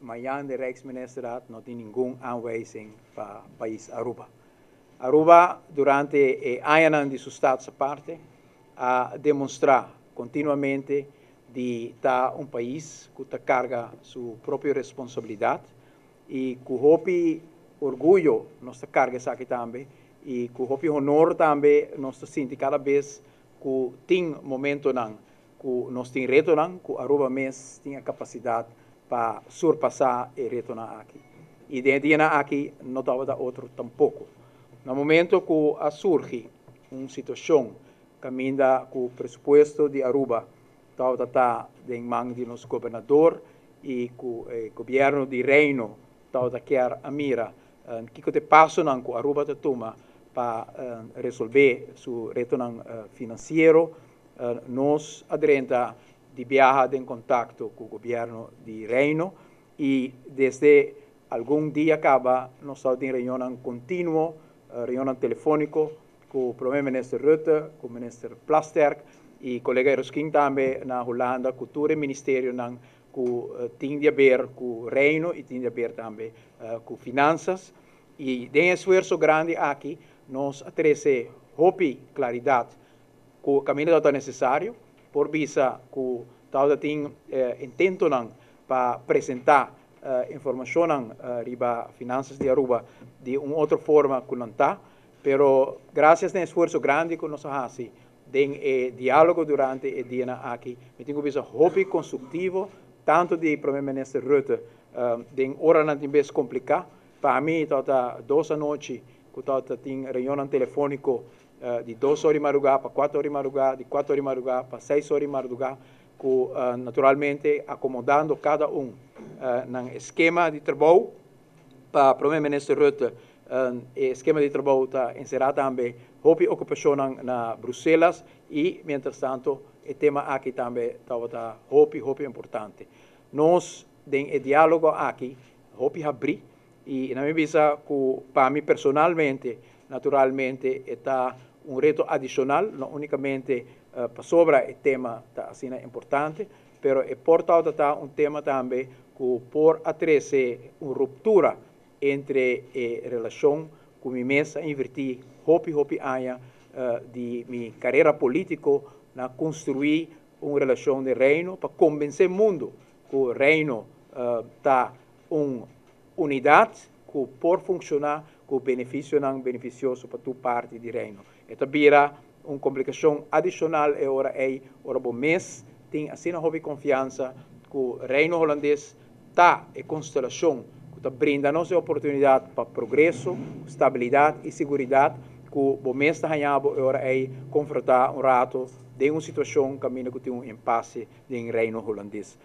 Mañan di Rijksministerraad no tin ningun aanwijzing pa pais Aruba. Aruba durante e añanan di su status aparte a demostra continuamente di ta un pais cu ta carga su propio responsabilidad y cu hopi orguyo nos ta carga esaki tambe y cu hopi honor tambe nos ta sinti cada bes cu tin momentonan cu nos tin retonan cu Aruba mes tin e capacidad pa surpasa e retonan aki. Y den e dianan aki no tabata otro tampoco. Na momento cu a surgi un situacion caminda cu presupuesto di Aruba tabata ta den man di nos gobernador y cu e gobierno di Reino tabata kier a mira kico ta e pasonan cu Aruba ta tuma pa resolve su retonan financiero, nos a drenta di biaha den contacto cu gobierno di Reino y desde algun dia caba nos ta tin reunionnan continuo, reunionnan telefonico cu Prome Minister Rutte, cu Minister Plasterk y colega Eroskin tambe na Hulanda, cu tur e ministerionan cu tin di haber cu Reino y tin di haber tambe cu finanzas. Y den e esfuerzo grandi aki nos a trece hopi claridad cu caminda ta necesario. Por bisa cu tabata tin intentonan pa presenta informacionnan riba finanzas di Aruba di un otro forma cu nan ta, pero gracias na e esfuerzo grandi cu nos a haci den e dialogo durante e dianan aki, mi tin cu bisa hopi constructivo, tanto di Prome Minister Rutte den oranan tin bes complica. Pa mi tabata 2 anochi cu tabata tin reunionnan telefonico di 2 ora di madruga pa 4 ora di madruga, di 4 ora di madruga pa 6 ora di madruga, cu naturalmente acomodando cada un nan esquema di trabou. Pa Prome Minister Rutte e esquema di trabou ta encera tambe hopi ocupacionnan na Bruselas y mientras tanto e tema aki tambe tabata hopi, hopi importante. Nos den e dialogo aki hopi habri y na mi bisa cu pa mi personalmente, naturalmente e ta un reto adicional, no unicamente pasobra e tema ta asina importante, pero e por ta un tema tambe cu por a trece un ruptura entre e relacion cu mi mes a inverti hopi, hopi aña di mi carera politico na construi un relacion di Reino pa convence mundo cu Reino ta un unidad cu por funciona cu beneficionan beneficioso pa tur parti di Reino. E ta bira un complicacion adicional e ora ei, ora bo mes tin asina hopi confiansa cu Reino Hulandes ta e constelacion cu ta brinda nos e oportunidad pa progreso, stabilidad y seguridad, cu bo mes ta haña bo e ora ei confronta un rato den un situacion caminda cu tin un impasse den Reino Hulandes.